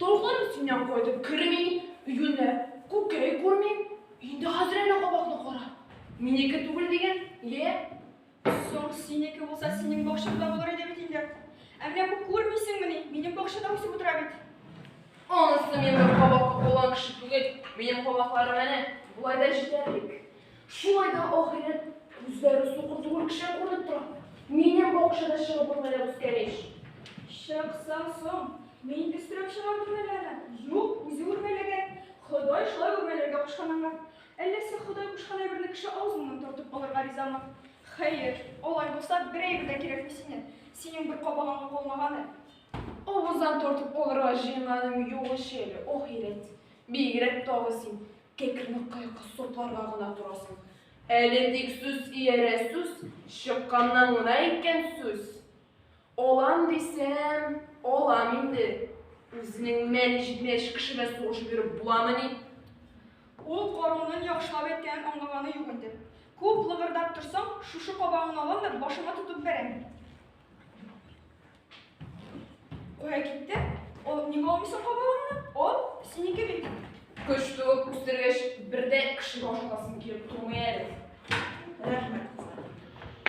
Тавыкларым синнән кайтып керми, юньләп күкәй күрмим. Инде хәзер әнә кабакны кара. Минеке түгел диген, йә? Соң, синеке булса, синең бакчаңда булыр иде бит инде. Ә менә бу күрмисеңмени, минем бакчада үсеп утыра бит. Анысы мин бер кабакка калган кеше түгел. Минем кабакларым әнә болай да җитәрлек. Шулай да ахирәт күзләре сукыр түгел кешегә күренеп тора. Минем бакчада чыгып үрмәләп үскән ич. Чыкса соң, мин инде өстерәп чыгардым әле аны. Юк, үзе үрмәләгән. Ходай шулай үрмәләргә кушкан аңа. Әллә син Ходай кушкан әйберне кеше авызыннан тартып алырга ризамы? Хәер, алай булса, бер әйбер дә кирәкми синнән. Синең бер кабагыңа калмаган әле. Авыздан тартып алырга җыенганым юк ич әле, ахирәт. Бигрәк тагы син кәкрене каякка сапларга гына торасың. Әле тик сүз иярә сүз, чыкканнан гына әйткән сүз. Алам дисәм, алам инде. Үзенең мәне җитмәгәч кеше белән сугышып йөреп буламыни? Ул каруның яхшылап әйткәнен аңлаганы юк инде. Күп лыгырдап торсаң, шушы кабагыңны алам да башыңа тотып бәрәм. Кая китте? Ал, ник алмыйсың кабагыңны? Ал, синеке бит. Көч түгеп үстергәч, бер дә кешегә ашатасым килеп тормый әле. Рәхмәт.